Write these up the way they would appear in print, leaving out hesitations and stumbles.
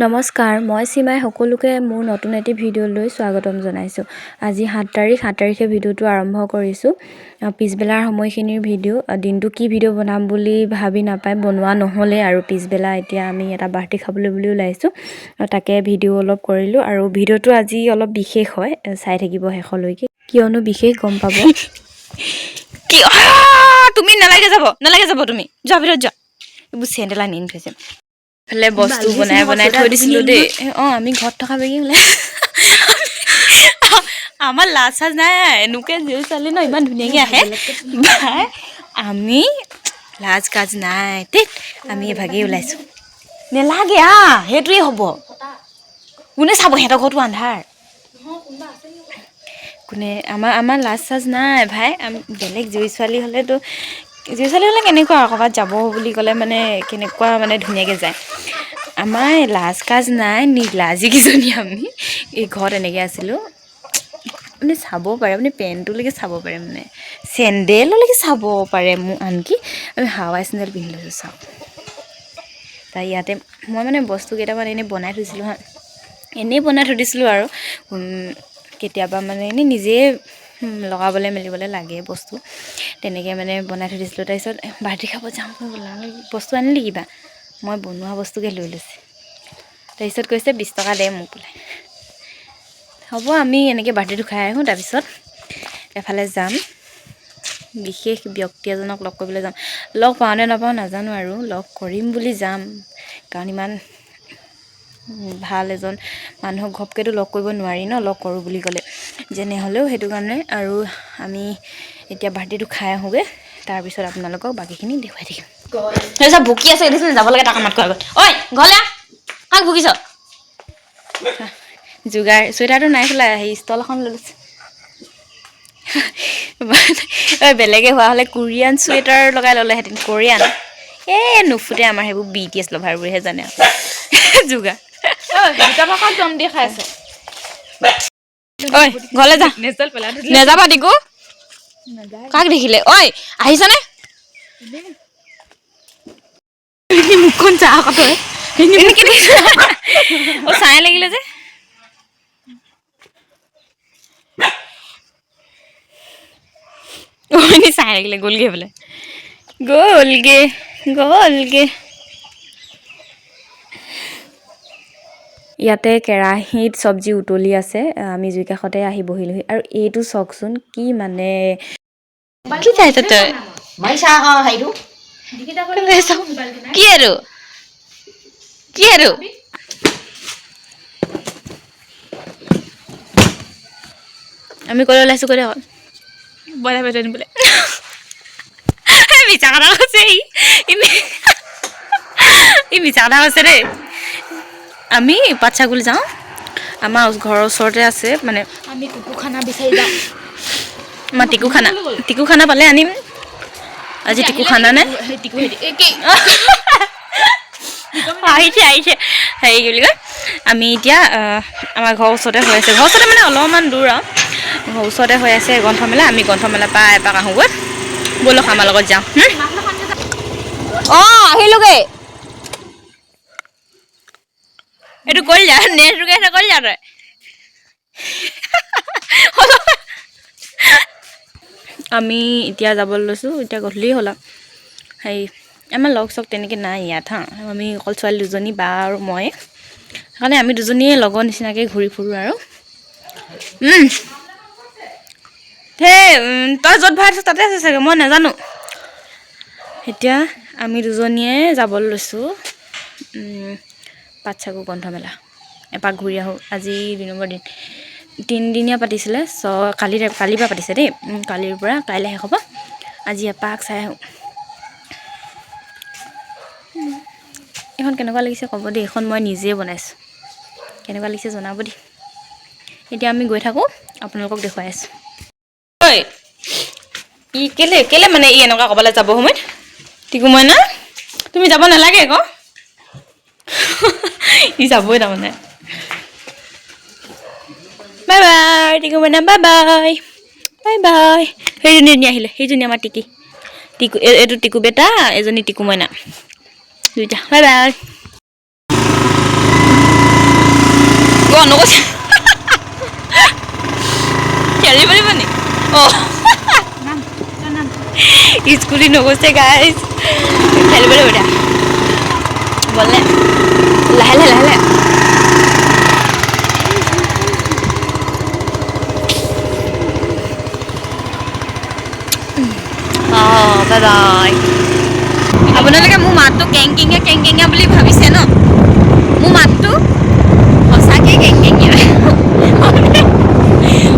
নমস্কাৰ, মই সীমাই সকলোকে মোৰ নতুন এটি ভিডিঅ'লৈ স্বাগতম জনাইছোঁ। আজি 7 তাৰিখ, 7 তাৰিখে ভিডিঅ'টো আৰম্ভ কৰিছোঁ। পিছবেলাৰ সময়খিনিৰ ভিডিঅ'। দিনটো কি ভিডিঅ' বনাম বুলি ভাবি নাপাই বনোৱা নহ'লে আৰু পিছবেলা এতিয়া আমি এটা বাৰ্থডে খাবলৈ বুলি ওলাইছোঁ। তাকে ভিডিঅ' অলপ কৰিলোঁ আৰু ভিডিঅ'টো আজি অলপ বিশেষ হয়। চাই থাকিব শেষলৈকে, কিয়নো বিশেষ গম পাব। কি তুমি নালাগে যাব, নালাগে যাব, তুমি যোৱা, ভিতৰত যোৱা। এইবোৰ চেণ্ডেল আনি আনি থৈছে। এইফালে বস্তু বনাই বনাই থৈ দিছিলোঁ দেই। অঁ, আমি ঘৰত থকা বেগী ওলাই আমাৰ লাজ চাজ নাই। এনেকুৱা জীয়ৰী ছোৱালী ন, ইমান ধুনীয়াকৈ আহে ভাই। আমি লাজ কাজ নাই দেই, আমি এভাগেই ওলাইছোঁ। নেলাগে, সেইটোৱেই হ'ব। কোনে চাব? সিহঁতৰ ঘৰটো আন্ধাৰ, কোনে আমাৰ আমাৰ লাজ চাজ নাই ভাই। আমি বেলেগ জীয়ৰী ছোৱালী হ'লেতো, জীয়ৰী ছোৱালী হ'লে কেনেকুৱা, ক'ৰবাত যাব বুলি ক'লে মানে কেনেকুৱা মানে ধুনীয়াকৈ যায়। আমাৰ লাজ কাজ নাই, নিৰ্লাজীকেইজনী আমি। এই ঘৰত এনেকৈ আছিলোঁ। আপুনি চাব পাৰে, আপুনি পেণ্টটোলৈকে চাব পাৰে, মানে চেণ্ডেললৈকে চাব পাৰে মোৰ। আনকি আমি হাৱাই চেণ্ডেল পিন্ধি লৈছোঁ, চাওক। তাই ইয়াতে মই মানে বস্তু কেইটামান এনেই বনাই থৈছিলোঁ, হা, এনেই বনাই থৈ দিছিলোঁ আৰু কেতিয়াবা মানে এনেই নিজে লগাবলৈ মেলিবলৈ লাগে বস্তু, তেনেকৈ মানে বনাই থৈ দিছিলোঁ। তাৰপিছত বাৰ্থডে খাব যাম বোলা, বস্তু আনিলি কিবা, মই বনোৱা বস্তুকে লৈ লৈছে। তাৰপিছত কৈছে, 20 টকা দে মোক বোলে। হ'ব, আমি এনেকৈ বাৰ্থডেটো খাই আহোঁ, তাৰপিছত এফালে যাম, বিশেষ ব্যক্তি এজনক লগ কৰিবলৈ যাম। লগ পাওঁ নে নাপাওঁ নাজানো আৰু লগ কৰিম বুলি যাম, কাৰণ ইমান ভাল এজন মানুহক ঘপকৈতো লগ কৰিব নোৱাৰি ন, লগ কৰোঁ বুলি ক'লে যেনে হ'লেও। সেইটো কাৰণে আৰু আমি এতিয়া বাৰ্থডেটো খাই আহোঁগৈ, তাৰপিছত আপোনালোকক বাকীখিনি দেখুৱাই থাকিম। সেই চব ভুকি আছে দেখিছে, যাব লাগে তাক মাতকৈ আগত। ঐ, ঘৰলৈ আহ। কাক ভুকিছ? যোগাৰ চুৱেটাৰটো নাই খোলা, হেৰি ষ্টল এখন লৈ লৈছে। ঐ, বেলেগে হোৱা হ'লে কোৰিয়ান চুৱেটাৰ লগাই ল'লেহেঁতেন, কোৰিয়ান। এই নুফুটে আমাৰ, সেইবোৰ বিটিএছ লভাৰবোৰেহে জানে আৰু যোগাৰ। দুটা ভাষাত দম দি খাই আছে। ঐ, ঘৰলৈ যা। নেযাবা টিকু। কাক দেখিলে? ঐ, আহিছনে? মুখখন চা আকৌ তই। অ, চাই লাগিলে যে। অ, এনেই চাই লাগিলে, গ'লগে বোলে, গ'লগে গ'লগে। ইয়াতে কেৰাহীত চব্জি উতলি আছে, আমি জুই কাষতে আহি বহিলোহি। আৰু এইটো চাওকচোন, কি মানে কি চাইছ তই? মাৰিছা আকৌ হেৰিটো। কি আৰু কি আৰু আমি ক'লৈ ওলাইছোঁ কৈ দে আকৌ। ব্ৰইলাৰ পেট আনিবলৈ। মিছা কথা কৈছে সি। ই মিছা কথা কৈছে দেই। আমি পাটচাগুল যাওঁ, আমাৰ ঘৰৰ ওচৰতে আছে মানে। আমি কুকুৰখানা বিচাৰি যাওঁ। আমাৰ টিকুখানা, টিকুখানা পালে আনিম। আজি টিকুখানা নে? টিকু এই কি? আহিছে আহিছে। হেৰি, কি বুলি কয়, আমি এতিয়া আমাৰ ঘৰৰ ওচৰতে হৈ আছে, ঘৰৰ ওচৰতে মানে অলপমান দূৰ আৰু, ঘৰৰ ওচৰতে হৈ আছে গ্ৰন্থমেলা। আমি গ্ৰন্থমেলাৰ পৰা এপাক আহোঁগৈ। ব'লক, আমাৰ লগত যাওঁ। অঁ, আহিলোগৈ। এইটো কৰি যা, নেটটোকে কৰি যা তই। আমি এতিয়া যাবলৈ লৈছোঁ, এতিয়া গধূলি হ'ল আৰু। হেৰি, আমাৰ লগ চগ তেনেকৈ নাই ইয়াত, হা, আমি অকল ছোৱালী দুজনী, বা আৰু মই। সেইকাৰণে আমি দুজনীয়ে লগৰ নিচিনাকৈ ঘূৰি ফুৰোঁ আৰু। সেই তই য'ত ভৰাই থৈছ তাতে আছে চাগে, মই নাজানো। এতিয়া আমি দুজনীয়ে যাবলৈ লৈছোঁ পাটচাকু গ্ৰন্থমেলা, এপাক ঘূৰি আহোঁ। আজি 2 নম্বৰ দিন, তিনিদিনীয়া পাতিছিলে। কালি, কালিৰ পৰা পাতিছে দেই। কালিৰ পৰা কাইলৈ শেষ হ'ব। আজি এপাক চাই আহোঁ। এইখন কেনেকুৱা লাগিছে ক'ব দেই। এইখন মই নিজে বনাইছোঁ, কেনেকুৱা লাগিছে জনাব দেই। এতিয়া আমি গৈ থাকোঁ, আপোনালোকক দেখুৱাই আছোঁ। ঐ, ই কেলে কেলে মানে ই এনেকুৱা ক'বলৈ যাব সময়ত? টিকু মইনা, তুমি যাব নালাগে আকৌ। ই যাবই তাৰমানে। বাই বাই টিকু মইনা, বাই বাই, বাই বাই। সেইজনী এজনী আহিলে, সেইজনী আমাৰ টিকি, টিকু। এইটো টিকু বেটা, এজনী টিকু মইনা, দুইটা। Bye bye. নগৈছে খেলিব লাগিব নি? অঁ, স্কুটি নগৈছে গাইজ, খেলিব লাগিব এতিয়া। বলনে লাহে লাহে লাহে লাহে। অঁ, বাই বাই। আপোনালোকে মোৰ মাতটো কেংকেঙীয়া কেংকেঙীয়া বুলি ভাবিছে ন? মোৰ মাতটো সঁচাকৈ কেংকেঙীয়া।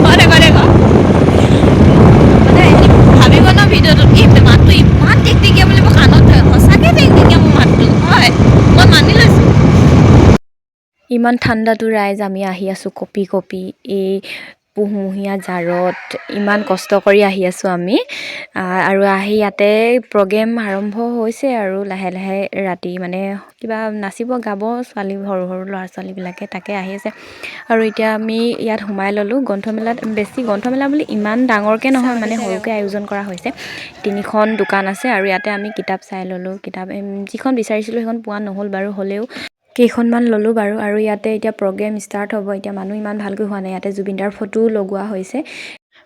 মানে ভাবিব ন ভিডিঅ'টোত, এই মাতটো ইমান টেকটেকীয়া বুলি, মই কাণত ধৰে। সঁচাকৈ টেকটেকীয়া মোৰ মাতটো, হয়, মই মানি লৈছোঁ। ইমান ঠাণ্ডাতো ৰাইজ আমি আহি আছোঁ কঁপি কঁপি এই পুহমহীয়া জাৰত, ইমান কষ্ট কৰি আহি আছোঁ আমি। আৰু আহি ইয়াতে প্ৰগ্ৰেম আৰম্ভ হৈছে আৰু লাহে লাহে ৰাতি মানে কিবা নাচিব গাব ছোৱালী, সৰু সৰু ল'ৰা ছোৱালীবিলাকে তাকে আহি আছে। আৰু এতিয়া আমি ইয়াত সোমাই ল'লোঁ গ্ৰন্থমেলাত। বেছি গ্ৰন্থমেলা বুলি ইমান ডাঙৰকৈ নহয়, মানে সৰুকৈ আয়োজন কৰা হৈছে। তিনিখন দোকান আছে আৰু ইয়াতে আমি কিতাপ চাই ল'লোঁ। কিতাপ যিখন বিচাৰিছিলোঁ সেইখন পোৱা নহ'ল বাৰু, হ'লেও কেইখনমান ল'লোঁ বাৰু। আৰু ইয়াতে এতিয়া প্ৰগ্ৰেম ষ্টাৰ্ট হ'ব। এতিয়া মানুহ ইমান ভালকৈ হোৱা নাই। ইয়াতে জুবিনদাৰ ফটোও লগোৱা হৈছে।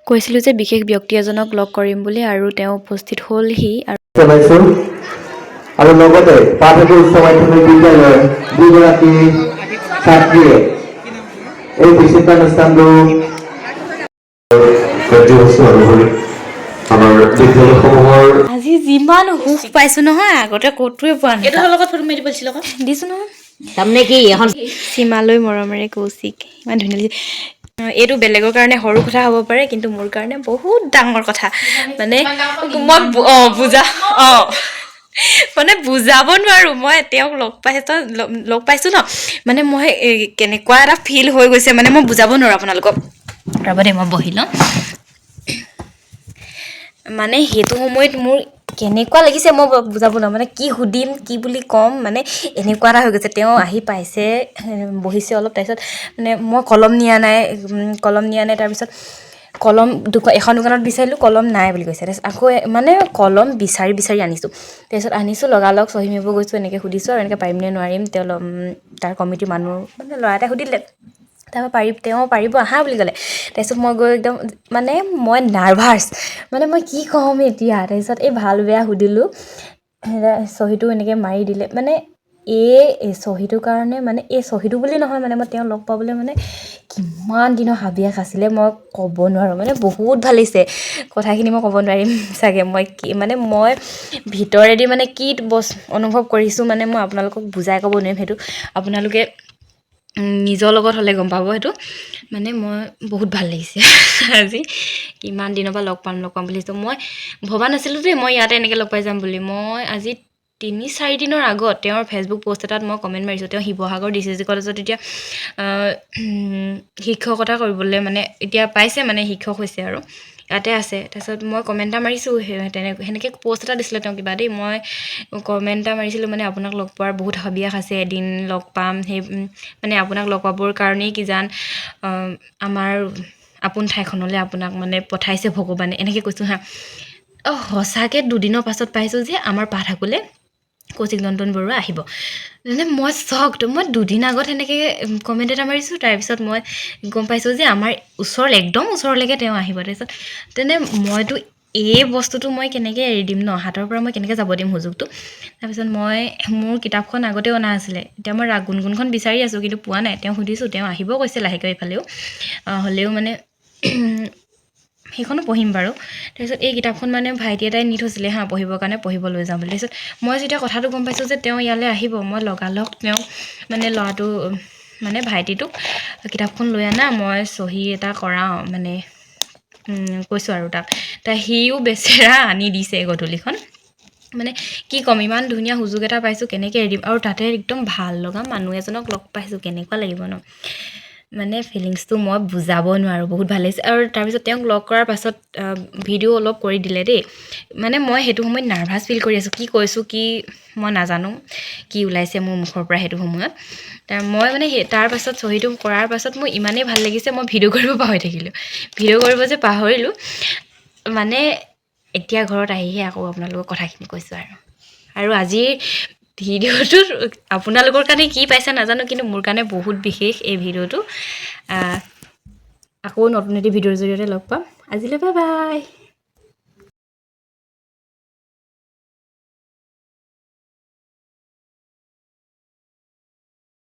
কৈছিলোঁ যে বিশেষ ব্যক্তি এজনক লগ কৰিম বুলি, আৰু তেওঁ উপস্থিত হ'লহি আৰু জনাইছো। আৰু লগতে পাঠকী উচ্চ মাধ্যমিক বিদ্যালয়ৰ দুগৰাকী ছাত্ৰীয়ে এই বিচিত্ৰানুষ্ঠানটো কাৰ্যসূচী অনুসৰি আমাৰ বিদ্যালয়সমূহৰ আজি যিমান সুখ পাইছোঁ নহয়, আগতে ক'তোৱে পোৱা নাই। এইটো লগত ফটো মাৰি দিব দিছিল আকৌ। দিছোঁ নহয়। তাৰমানে কি এখন সীমালৈ মৰমেৰে কৌশিক। ইমান ধুনীয়া লাগিছে। এইটো বেলেগৰ কাৰণে সৰু কথা হ'ব পাৰে, কিন্তু মোৰ কাৰণে বহুত ডাঙৰ কথা। মানে মই অঁ বুজা অঁ মানে বুজাব নোৱাৰোঁ। মই তেওঁক লগ পাইছোঁ, লগ পাইছোঁ ন, মানে মই এই কেনেকুৱা এটা ফিল হৈ গৈছে, মানে মই বুজাব নোৱাৰোঁ আপোনালোকক। ৰ'ব দেই, মই বহি লওঁ। মানে সেইটো সময়ত মোৰ কেনেকুৱা লাগিছে মই বুজাব নোৱাৰোঁ। মানে কি সুধিম, কি বুলি ক'ম, মানে এনেকুৱা এটা হৈ গৈছে। তেওঁ আহি পাইছে, বহিছে অলপ, তাৰপিছত মানে মই কলম নিয়া নাই, কলম নিয়া নাই। তাৰপিছত কলম এখন দোকানত বিচাৰিলোঁ, কলম নাই বুলি কৈছে। তাৰপিছত আকৌ মানে কলম বিচাৰি বিচাৰি আনিছোঁ। তাৰপিছত আনিছোঁ, লগালগ চহী মাৰিব গৈছোঁ, এনেকৈ সুধিছোঁ আৰু এনেকৈ পাৰিম নে নোৱাৰিম। তেওঁ তাৰ কমিটিৰ মানুহ মানে ল'ৰা এটাই সুধিলে, তাৰপৰা তেওঁ পাৰিব আহা বুলি ক'লে। তাৰপিছত মই গৈ একদম মানে মই নাৰ্ভাছ, মানে মই কি ক'ম এতিয়া। তাৰপিছত এই ভাল বেয়া সুধিলোঁ, চহীটো এনেকৈ মাৰি দিলে। মানে এই চহীটোৰ কাৰণে, মানে এই চহীটো বুলি নহয়, মানে মই তেওঁ লগ পাবলৈ মানে কিমান দিনৰ হাবিয়াস আছিলে মই ক'ব নোৱাৰোঁ। মানে বহুত ভাল লাগিছে, কথাখিনি মই ক'ব নোৱাৰিম চাগে। মই কি মানে মই ভিতৰেদি মানে কি অনুভৱ কৰিছোঁ, মানে মই আপোনালোকক বুজাই ক'ব নোৱাৰিম। সেইটো আপোনালোকে নিজৰ লগত হ'লে গম পাব সেইটো। মানে মই বহুত ভাল লাগিছে আজি। কিমান দিনৰ পৰা লগ পাম লগ পাম বুলি ভাবিছোঁ। মই ভবা নাছিলোঁ দেই মই ইয়াতে এনেকৈ লগ পাই যাম বুলি। মই আজি 3-4 দিনৰ আগত তেওঁৰ ফেচবুক পষ্ট এটাত মই কমেণ্ট মাৰিছোঁ। তেওঁ শিৱসাগৰ ডি চি জি কলেজত এতিয়া শিক্ষকতা কৰিবলৈ মানে এতিয়া পাইছে, মানে শিক্ষক হৈছে আৰু ইয়াতে আছে। তাৰপিছত মই কমেণ্ট এটা মাৰিছোঁ, সেনেকৈ পষ্ট এটা দিছিলে তেওঁ কিবা দেই। মই কমেণ্ট এটা মাৰিছিলোঁ, মানে আপোনাক লগ পোৱাৰ বহুত হাবিয়াস আছে, এদিন লগ পাম, সেই মানে আপোনাক লগ পাবৰ কাৰণেই কিজান আমাৰ আপোন ঠাইখনলৈ আপোনাক মানে পঠাইছে ভগৱানে, এনেকৈ কৈছোঁ হা। অঁ, সঁচাকৈ দুদিনৰ পাছত পাইছোঁ যে আমাৰ পাঠশাকলৈ কৌশিক নন্দন বৰুৱা আহিব। মানে মই চকড। মই দুদিন আগত সেনেকৈ কমেণ্ট এটা মাৰিছোঁ, তাৰপিছত মই গম পাইছোঁ যে আমাৰ ওচৰলৈ, একদম ওচৰলৈকে তেওঁ আহিব। তাৰপিছত তেনে মইতো এই বস্তুটো মই কেনেকৈ এৰি দিম ন, হাতৰ পৰা মই কেনেকৈ যাব দিম সুযোগটো। তাৰপিছত মই মোৰ কিতাপখন আগতেও অনা আছিলে, এতিয়া মই ৰাগ গুণগুণখন বিচাৰি আছোঁ কিন্তু পোৱা নাই। তেওঁ সুধিছোঁ, তেওঁ আহিব কৈছে লাহেকৈ এইফালেও, হ'লেও মানে সেইখনো পঢ়িম বাৰু। তাৰপিছত এই কিতাপখন মানে ভাইটি এটাই নি থৈছিলে হা পঢ়িবৰ কাৰণে, পঢ়িব লৈ যাওঁ বুলি। তাৰপিছত মই যেতিয়া কথাটো গম পাইছোঁ যে তেওঁ ইয়ালৈ আহিব, মই লগালগ তেওঁক মানে ল'ৰাটো মানে ভাইটিটোক কিতাপখন লৈ আনা, মই চহী এটা কৰাওঁ মানে কৈছোঁ আৰু তাক। সিও বেচেৰা আনি দিছে গধূলিখন। মানে কি ক'ম, ইমান ধুনীয়া সুযোগ এটা পাইছোঁ, কেনেকৈ এৰি দিম। আৰু তাতে একদম ভাল লগা মানুহ এজনক লগ পাইছোঁ, কেনেকুৱা লাগিব ন, মানে ফিলিংছটো মই বুজাব নোৱাৰোঁ, বহুত ভাল লাগিছে। আৰু তাৰপিছত তেওঁক লগ কৰাৰ পাছত ভিডিঅ' অলপ কৰি দিলে দেই। মানে মই সেইটো সময়ত নাৰ্ভাছ ফিল কৰি আছোঁ, কি কৈছোঁ কি মই নাজানো, কি ওলাইছে মোৰ মুখৰ পৰা সেইটো সময়ত। মই মানে সেই তাৰ পাছত চহীটো কৰাৰ পাছত মোৰ ইমানেই ভাল লাগিছে, মই ভিডিঅ' কৰিব পাহৰি থাকিলোঁ, ভিডিঅ' কৰিব যে পাহৰিলোঁ। মানে এতিয়া ঘৰত আহিহে আকৌ আপোনালোকক কথাখিনি কৈছোঁ আৰু। আৰু আজিৰ ভিডিঅ'টোত আপোনালোকৰ কাৰণে কি পাইছে নাজানো, কিন্তু মোৰ কাৰণে বহুত বিশেষ এই ভিডিঅ'টো। আকৌ নতুন এটি ভিডিঅ'ৰ জৰিয়তে লগ পাম। আজিলৈ বাই বাই।